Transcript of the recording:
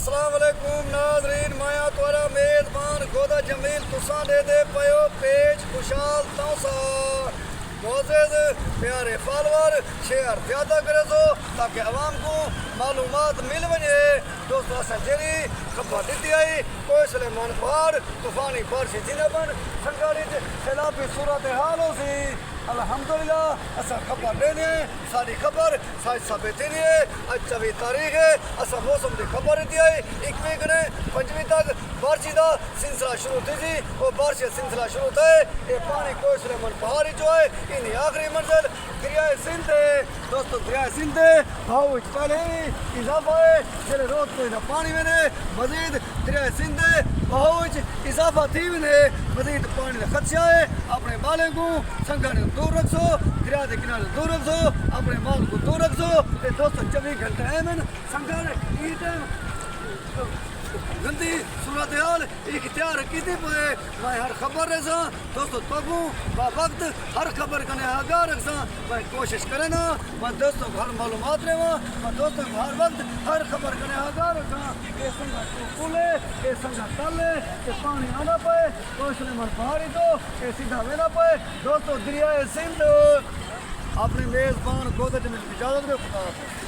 السلام علیکم ناظرین، مایا توارا میزبان گودا جمیل، تساں دے دے پیو پیج خوشحال تونسا۔ معزز پیارے فالوور، شیئر زیادہ کرے سو تاکہ عوام کو معلومات مل ونجے۔ دوستو، اساں جیری خبر دیتی آئی، کوہ سلیمان پہاڑ طوفانی بارش زندہ بن، سنگاڑی سیلابی صورتحال ہو سی۔ الحمدللہ، اساں خبر دینے، ساری خبر سائز ثابت نہیں ہے۔ اج چوبیس تاریخ ہے، اساں موسم دی خبر دیتی آئی، اکویں کنے پنجویں تک بارشی دا سلسلہ شروع تھی سی۔ او بارش سلسلہ شروع تھے، اے پانی کوہ سلیمان پہاڑی جو ہے، اینی آخری منزل دریائے سندھ ہے۔ دوستو، دریائے سندھ ہے، بہاؤ وچ پہلے ہی اضافہ ہے، جیڑھے روز کوئی نہ پانی ویندے، مزید دریائے سندھ ہے، بہاؤ وچ اضافہ تھی ویندے، مزید پانی دا خدشہ ہے۔ اپنے بالیں کو سنگاڑ دور رکھسو، دریا دے کنارے دور رکھسو، اپنے مال کو دور رکھسو۔ تے دوستو، چوبیس گھنٹے ایم ان سنگاڑ، ای ٹائم گندی صورتحال اختیار کیتی پوئے۔ میں ہر خبر رساں دوستو، تگوں با وقت ہر خبر کنے آگاہ رکھساں۔ میں کوشش کرنا، میں دوستو کو ہر معلومات رہواں، میں دوستو کو ہر وقت ہر خبر کنے آگاہ رکھاں۔ اے سنگا تو کولے، اے سنگا تلے، اے پانی آنا پے، کوشنے من پہاڑی تو، اے سیدھا وینا پے۔ دوستو، دریائے سندھ۔ اپنے میزبان گودا جمیل کو اجازت دے، خدا حافظ۔